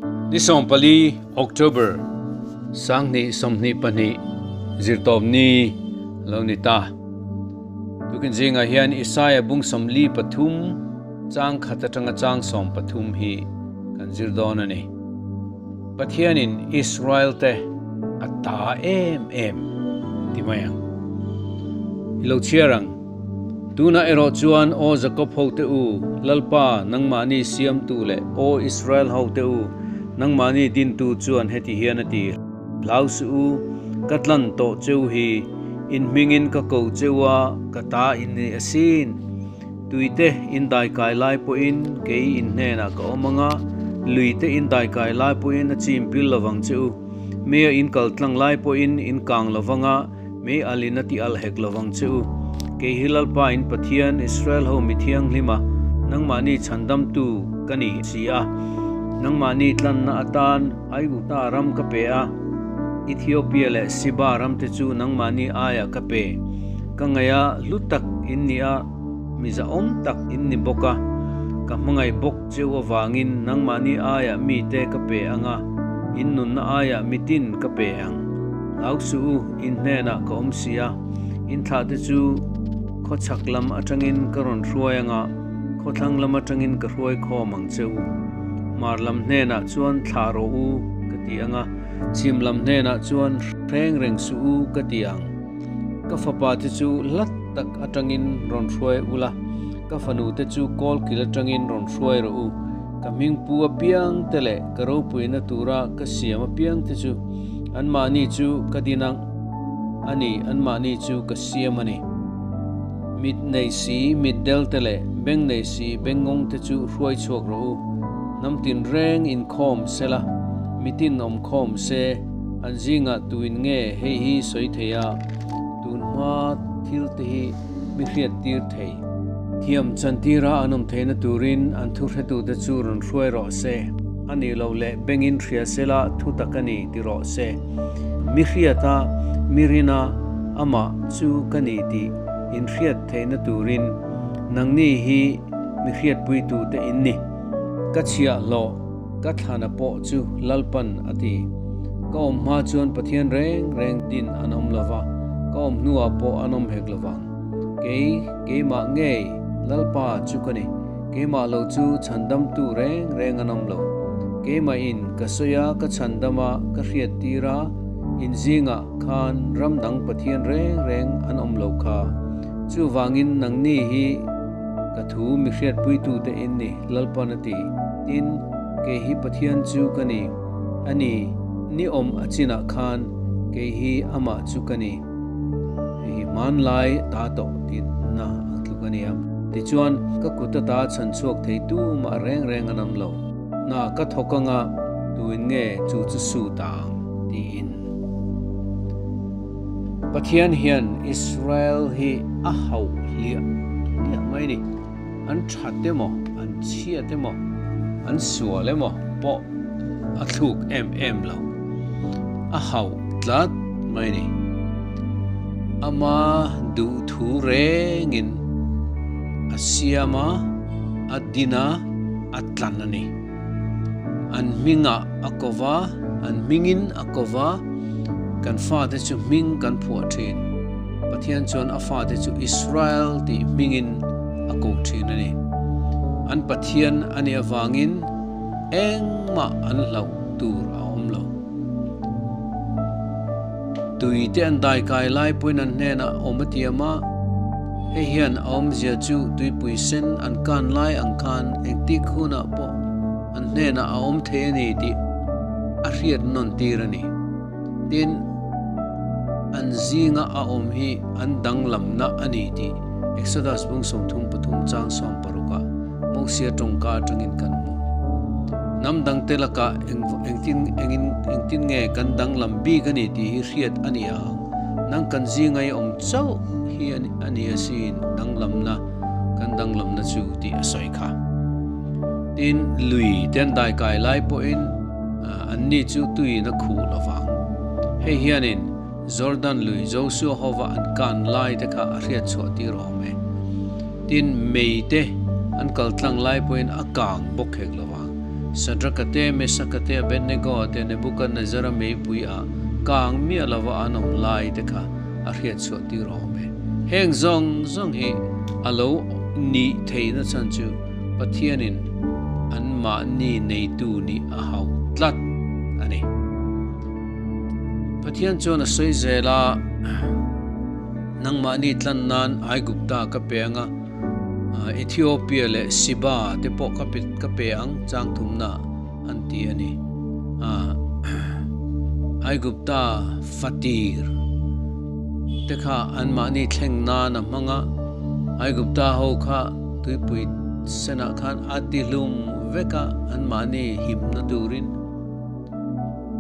Ni 14 October 2022 Zirtawpni lo ni ta. Tukin zingah hian Isaiah bung 43 chang khat atanga chang 13 hi kan zir dawn a ni. Pathianin Israel te a ta em em ti mai ang. I lo chhiar ang. Tunah erawh chuan Aw Jakob hote u, Lalpa, nangmahni siamtu leh Aw Israel hote u, nangmahni dintu chuan heti hian a ti, Hlau suh u, ka tlan tawh cheu hi, in hmingin ka ko cheu a, ka ta in ni asin. Tuite in daikai lai pawhin kei in hnenah ka awm ang a, luite in daikai lai pawhin a chim pil lovang che u. Mei a in kal tlang lai pawhin in kang lovang a, Mei alin a ti al hek lovang che u. Kei hi Lalpa in Pathian, Israel ho mi thianghlima nangmahni chhandamtu ka ni si a. Nangmahni tlanna atan Aigupta ram ka pe a, Ethiopia leh Siba ramte chu nangmahni aiah ka pe. Ka ngaih a hlu tak in ni a, mi zahawm tak in ni bawk a. Ka hmangaih bawk che u avangin nangmahni aiah mite ka pe ang a, in nunna aiah mitin ka pe ang. Hlau suh u, in hnenah ka awm si a, in thlahte chu khawchhak lam atangin ka rawn hruai ang a, khawthlang lam atangin ka hruai khawm ang che u. Hmar lam hnenah chuan thlah rawh u ka ti ang a, chhim lam hnenah chuan hreng reng suh u ka ti ang. Ka fapa te chu hlat tak atangin rawn hruai ula, ka fanu te chu kawlkil atangin rawn hruai rawh u. Ka hming pu apiang te leh ka ropuina tura ka siam apiang te chu anmahni chu ka din ang a ni, anmahni chu ka siam a ni. Mit nei si mit del te leh beng nei si bengngawng te chu hruai chhuak rawh u. Hnam tinreng inkhawm se la, mitin awm khawm se, an zingah tuin nge hei hi sawi thei a, tun hma thil te hi mi hriat tir thei. Thiam chantira an awm theihna turin an thuhretute chu rawn hruai rawh se. A nih loh leh bengin hria sela thu tak a ni ti rawh se. Mi hriata mi rina amah chu ka ni tih inhriat theihna turin nangni hi mi hriatpuitute in ni. Ka chhiahhlawh ka thlana pawh chu Lalpan a ti. Ka awm hma chuan Pathian reng reng din an awm lova, ka awm hnuah pawh an awm hek lovang. Kei, keimah ngei Lalpa chu ka ni. Keimah lo chu chhandamtu reng reng an awm lo. Keimah in ka sawi a, ka chhandam a, ka hriat tir a, in zingah khan ram dang Pathian reng reng an awm lo kha. Chuvangin nangni hi ka thu mi hriatpuitute in ni, Lalpan a ti. Tin, kei hi Pathian chu ka ni, a ni, ni awm a chinah khan kei hi amah chu ka ni. Hei hi hmanlai ta tawh tihna ang tluk a nia. Tichuan, ka kut ata chhan chhuak thei tu mah reng reng an awm lo. Hna ka thawk anga tuin nge chu chu su ta ang? tiin. Pathian hian Israel hi a hauh hliah hliah mai a ni. An that emaw, an chhiat emaw, an sual emaw pawh a thluk em em lo. A hauh tlat mai a ni. Ama duhthu rengin a siam a, a din a, a tlan a ni. An hmingah a ko va, an hmingin a ko va, kan fate chu hming kan phuah thin. Pathian chuan a fate chu Israel tih hmingin a ko thin a ni. An Pathian a nih avangin engmah an hlauh tur a awm lo. Tui te an daikai lai pawhin an hnenah awm a tiam a, hei hian a awmzia chu tuipui sen an kan lai ang khan engtik hunah pawh an hnenah a awm thei a ni tih a hriat nawn tir a ni. Tin, an zinga a awm hi an danglamna a ni tih Exodus bung 33 chang 16 ah Mosia tawngka atangin kan hmu. Hnam dangte lakah engtin engin engtin nge kan danglam bik a ni tih hi hriat a ni ang. Nang kan zinga i awm chauh hi a ni asin danglamna kan danglamna chu tih a sawi kha. Tin, lui te an daikai lai pawhin An ni chu tuiin a khuh lo vang. Hei hianin Jordan lui Josua hova an kan lai te kha a hriat chhuah tir awm e. Tin, mei te an kal tlang lai pawhin a kang bawk hek lo vang. Sadraka te, Mesaka te, Abednego-a te, Nebukadnezara meipui a kang miah lova an awm lai te kha a hriat chhuah tir awm e. Heng zawng zawng hi a lo nih theihna chhan chu Pathianin anmahni neitu nih a hauh tlat a ni. Pathian chuan a sawi zel a, Nangmahni tlan nan Aigupta ka pe ang a, Ethiopia leh Siba te pawh ka pe ka pe ang chang thumna an ti a ni. Aigupta fatir te kha anmahni thleng nan a hmang a, Aigupta ho kha tuipui senah khan a tihlum vek a anmahni himna turin.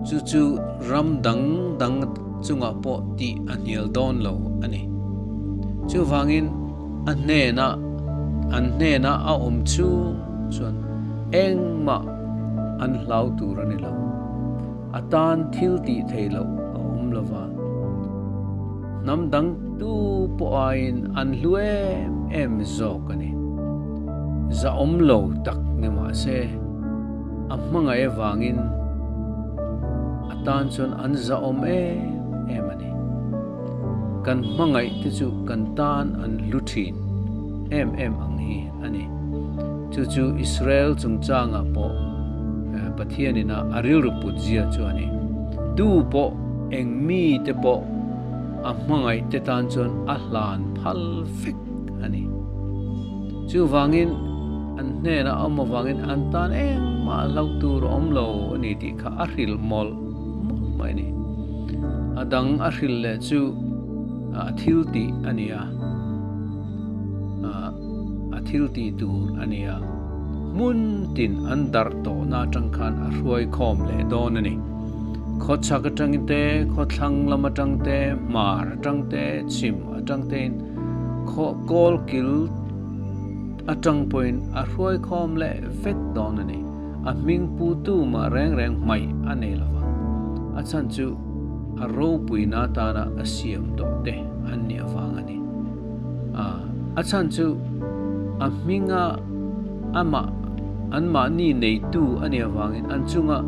Chu chu ram dang dang chungah pawh tih a hnial dawn lo a ni. Chuvangin a hnena an hnena a awm chhung chuan engmah an hlau tur a ni lo. A tan thil tih theih loh a awm lo va. Hnam dang tu pawh aiin an hlu em em zawk a ni. Zahawm lo tak ni mah se. A hmangaih avangin a tan chuan an zahawm em em a ni. Kan hmangaih te chu kan tan an hlu thin em em ang hi a ni. Chu chu Israel chungchangah pawh Pathianin a a rilru put zia chu a ni. Tu pawh eng mi te pawh a hmangaih te tan chuan a hlan phal vek a ni. Chuvangin an hnenah a awm avangin an tan engmah hlauh tur a awm lo a ni tih kha a hrilh mawlh mawlh mai a ni. A dang a hrilh leh chu a thil tih a ni a, a thil tih tur a ni a, hmun tin an darh tawhna atang khan a hruai khawm leh dawn a ni. Khawchhak atangin te, khawthlang lam atang te, hmar atang te, chhim atang tein Khaw kawl kil atang pawhin a hruai khawm leh vek dawn a ni. A hming pu tu mah reng reng hmaih a nei lo vang. A chhan chu a ropuina atana a siam tawh te an nih avang a ni. A, a chhan chu a hminga amah anmahni neitu a nih avangin an chunga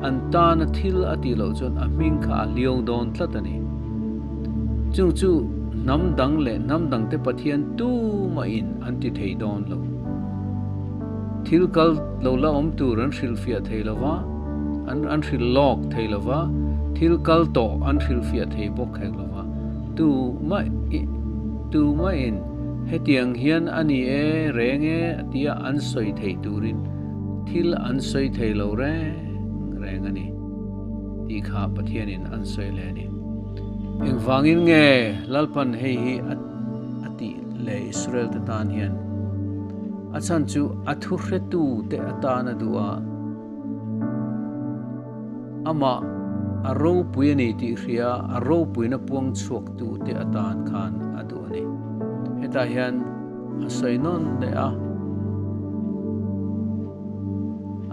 an tana thil a tih loh chuan a hming kha a hliau dawn tlat a ni. Chung chu hnam dang leh hnam dangte Pathian tumahin an ti thei dawn lo. Thil kal lo la awm tur an hrilhfiah thei lo va, an an hrilh lawk thei lo va, thil kal tawh an hrilhfiah thei bawk hek lo va. Tumah tumahin hetiang hian a ni e, reng e tia an sawi theih turin thil an sawi thei lo reng reng a ni tih kha Pathianin an sawi leh a ni. Engvangin nge Lalpan hei hi a tih le Israel te tan hian? A chhan chu a thuhretu te atan a duh a, amah a ropui a ni tih hria a ropuina puang chhuaktu te atan khan a duh a ni. Hetah hian a sawi nawn leh a,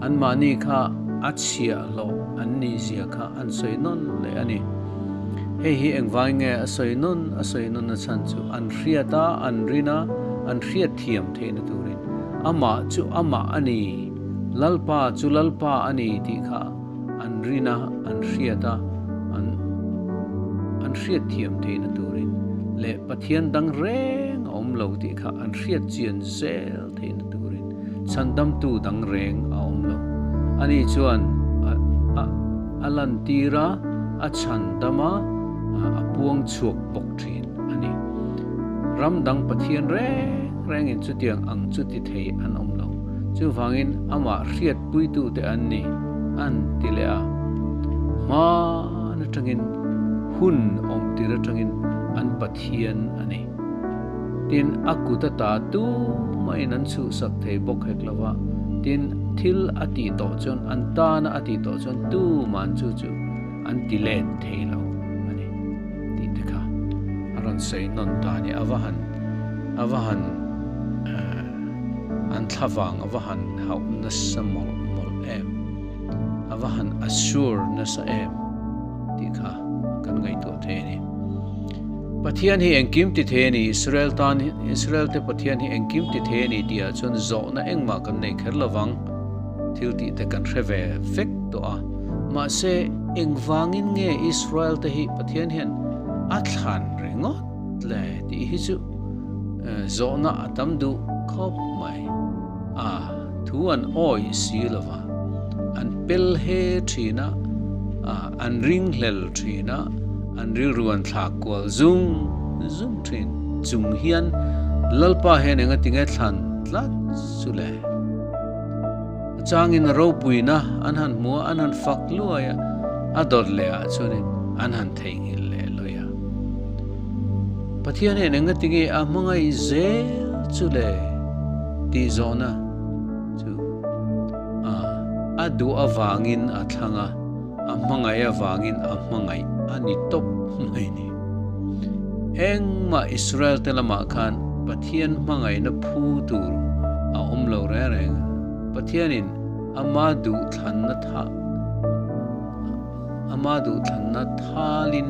Anmahni kha a chhiahhlawh an nih zia kha an sawi nawn leh a ni. Hei hi engvai nge a sawi nawn a sawi nawn a chhan chu an hriat a, an rin a, an hriat thiam theihna turin amah chu amah a ni, Lalpa chu Lalpa a ni tih kha an rin a, an hriat a, an an hriat thiam theihna turin leh Pathian dang reng a awm lo tih kha an hriat chian zel theihna turin chhandamtu dang reng a awm lo. Ani chuan a a a lantir a, a chhandam a, a puang chhuak bawk thin a ni. Ram dang Pathian reng rengin chutiang ang chu ti thei an awm lo. Chuvangin amah hriatpuitute an ni an ti leh a. Hman atangin hun awm tir atangin an Pathian a ni. Tin, a kut a ta tumahin an chhuhsak thei bawk hek lo va, tin, thil a tih tawh chuan an tana a tih tawh chuan tuman chu chu an ti let thei lo a ni tih te kha a rawn sawi nawn ta a ni. A va han, a va han, an thlavang a va han hauh nasa mawlh mawlh em, a va han assure nasa em tih kha kan ngaihtuah thei a ni. Pathian hi engkim ti thei a ni, Israel tan Israel te Pathian hi engkim ti thei a ni tih ah chuan zawhna engmah kan nei kher lovang. thil tih te kan hre ve vek tawh a. Mahse, engvangin nge Israel te hi Pathian hian a thlan ringawt le tih hi chu zawhna a tam duh khawp mai. A thu an awih si lova, an pel he thin a, an ringhlel thin a, an rilru an thlak kual zung zung thin chung hian Lalpa hian engati nge thlan tlat chu le? A changin a ropuina an han hmu a, an han fak luai a, a dawt leh ah chuanin an han theihnghilh leh lawi a. Pathian hian engati nge a hmangaih zel chu le tih zawhna chu a a duh avangin a thlang a, a hmangaih avangin a hmangaih a ni tawp mai ni. Engmah Israel te lamah khan Pathian hmangaihna phu tur a awm lo reng reng. Pathianin ama duhthlanna tha ama duhthlanna thalin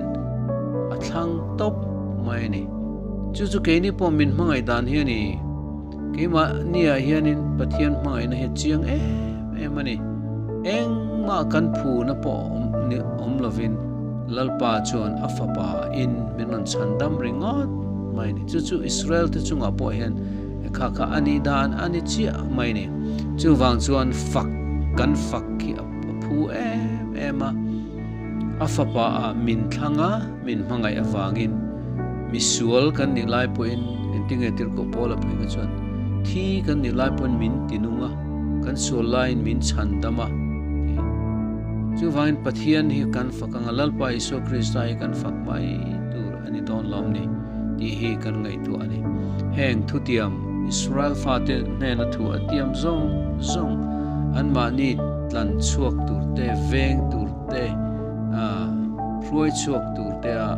a thlang tawp mai a ni. Chu chu keini pawh min hmangaih dan hi a ni. Keimahniah hianin Pathian hmangaihna hi a chiang em em a ni. Engmah kan phuna pawh awm lovin Lalpa chuan a fapa in min rawn chhan dam ringawt mai a ni. Chu chu Israel te chungah pawh hian kha kha a nih dan a ni chiah mai a ni. Chuvang chuan fak kan fak hi a phu em em a. A fapa ah min thlang a, min hmangaih avangin misual kan nih lai pawhin engtinge tirhkoh Paula phei kha chuan thi kan nih lai pawhin min tinung a, kan sual laiin min chhan dam a ti. Chuvangin Pathian hi kan fak anga Lalpa Isua Krista hi kan fak mai tur a ni dawn lawm ni tih hi kan ngaihtuah a ni. Heng thutiam Israel fate hnena thu a tiam zawng zawng anmahni tlan chhuak tur te, veng tur te, hruai chhuak tur te a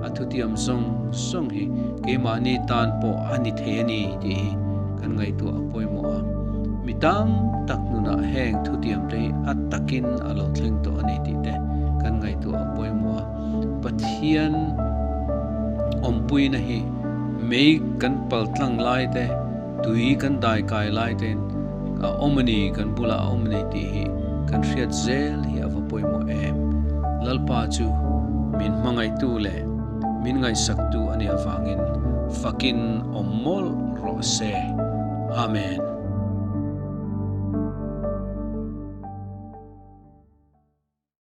a thutiam zawng zawng hi keimahni tan pawh a ni thei a ni tih hi kan ngaihtuah a pawimawh a. Mi tam tak nunah heng thutiam te hi a takin a lo thleng tawh a ni tih te kan ngaihtuah a pawimawh a. Pathian awmpuina hi mei kan paltlang lai te, tui kan daikai lai tein a awm a ni, kan bulah a awm a ni tih hi kan hriat zel hi a va pawimawh em. Lalpa chu min hmangaihtu leh min ngaihsaktu a nih avangin fakin awm mawlh rawh se. Amen.